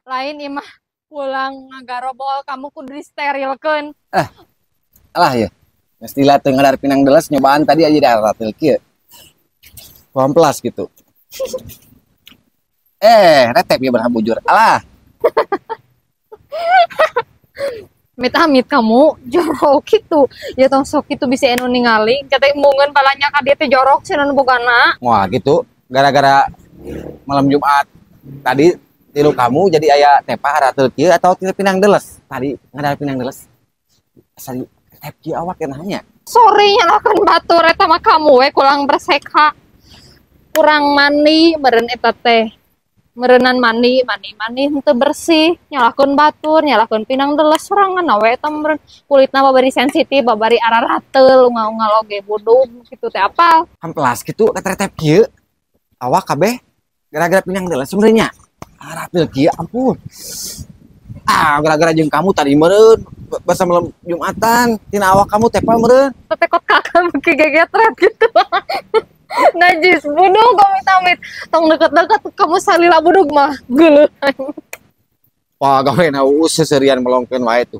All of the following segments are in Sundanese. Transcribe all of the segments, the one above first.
Lain imah pulang ngagarobol kamu kudu disterilkeun. Alah ya. Geus lila teu ngadar pinang deles nyobaan tadi aja daratil kieu. Komplas gitu. Retep ya berhak bujur. Alah. Amit-amit kamu jorok gitu. Ya tong sok itu bisa enu ningali. Kata embungeun palanya ka dieu teh jorok cenah nu bogana. Wah, gitu. Gara-gara malam Jumat tadi tilu kamu jadi aya tepa aratil kieu atau tilu pinang deles. Tadi ngadar pinang deles. Asal retep kieu awak nanya. Sorry nyalakan batur eta mah kamu we kurang berseka. Kurang mandi meureun eta teh. Meureunan mandi, mandi mandi henteu bersih, nyalakeun batur, nyalakeun pinang deles sorangan we eta meureun kulitna babari sensitif, babari ararateul, ungal-ungal oge budug kitu teh apal. Hamplas kitu retep kieu. Awak kabeh gara-gara pinang deles sebenarnya. Arateul kieu ampun. Ah, gara-gara jeung kamu tadi meureun basa malam Jumatan, tina awak kamu tepa meureun. Tetekot kakak beuki gegetret gitu. Najis budug amit-amit. Tong deket-deket kamu salila budug mah geuleuh. Wah, gawe na uus seserian melongkeun wae tuh.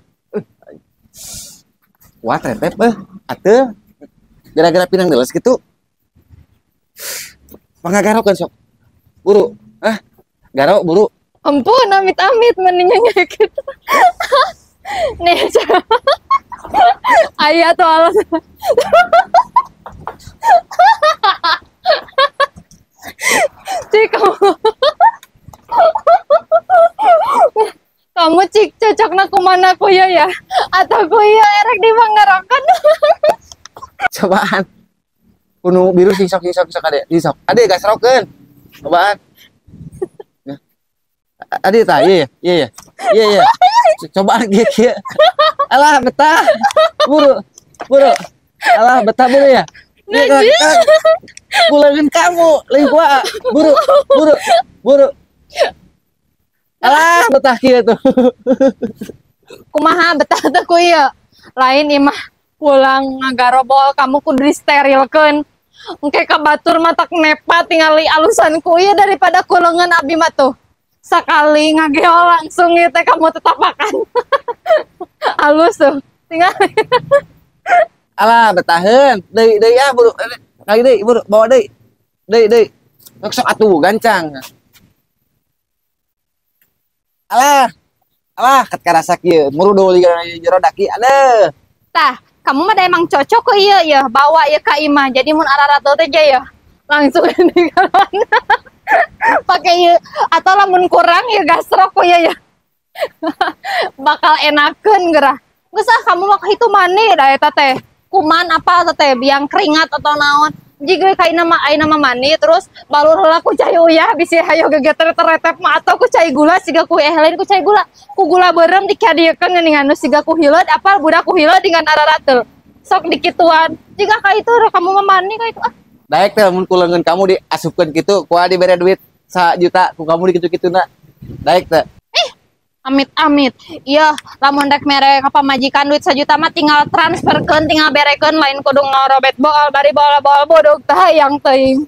Wah, retep atuh. Gara-gara pinang deles gitu. Pangagarokeun sok. Buru. Ah, garo buru. Ampun, amit-amit mendingnya gitu. Nih, ayah tuh alasan. Cik, kamu cik cocok na kumana kuya ya? Atau kuya erek di Pangarakan? Cobaan. Kuno biru sih sok sok sok ade, sok. Ade gasrokeun. Cobaan. Ade tah, iya iya iya. Iya iya. Cobaan kieu kieu. Alah betah. Buru. Buru. Alah betah buru ya. Najis. Pulangin kamu, lain gua. Buru, buru, buru. Alah, betah kieu tuh. Kumaha betah teh ku ieu? Lain imah pulang ngagarobol kamu kudu disterilkeun. Engke ka batur mah tak nepa tingali alusan ku ieu daripada kulengan abi mah tuh. Sakali ngageo langsung ieu teh kamu tetap makan. Alus tuh. Tingali. Alah, betaheun. Deui deui ah buru. Kali deui buru bawa deui. Deui deui. Sok sok atuh gancang. Alah. Alah, ket karasa kieu. Murudul jero daki. Aduh. Tah, kamu mah emang cocok kok ieu ya, bawa ieu ka imah. Jadi mun ararateul teh ya langsung ninggalan. Pakai ieu atau lamun kurang ya gasrok kok ieu ya. Bakal enakeun gerah. Geus ah kamu mah itu mani da eta teh. Kuman apa teh biang keringat atau naon. Jig we ka ayeuna mah ayeuna mah mandi terus balur heula ku cai uyah bisi hayo gegeter teretep mah atau ku cai gula siga ku lain ku cai gula. Ku gula beureum dikadiekeun geuningan nu siga ku hileud apal budak ku hileud dengan ararateul. Sok dikituan. Jika ka itu kamu mah mandi ka itu ah. Daek teh mun ku leungeun kamu diasupkeun kitu ku adi bere duit 1 juta ku kamu dikitu-kituna. Daek teh. Amit-amit. Iya, lamun rek mere ka pamajikan duit 1 juta mah tinggal transferkeun, tinggal berekeun lain kudu ngorobet bool bari bool-bool bodog teh hayang teuing.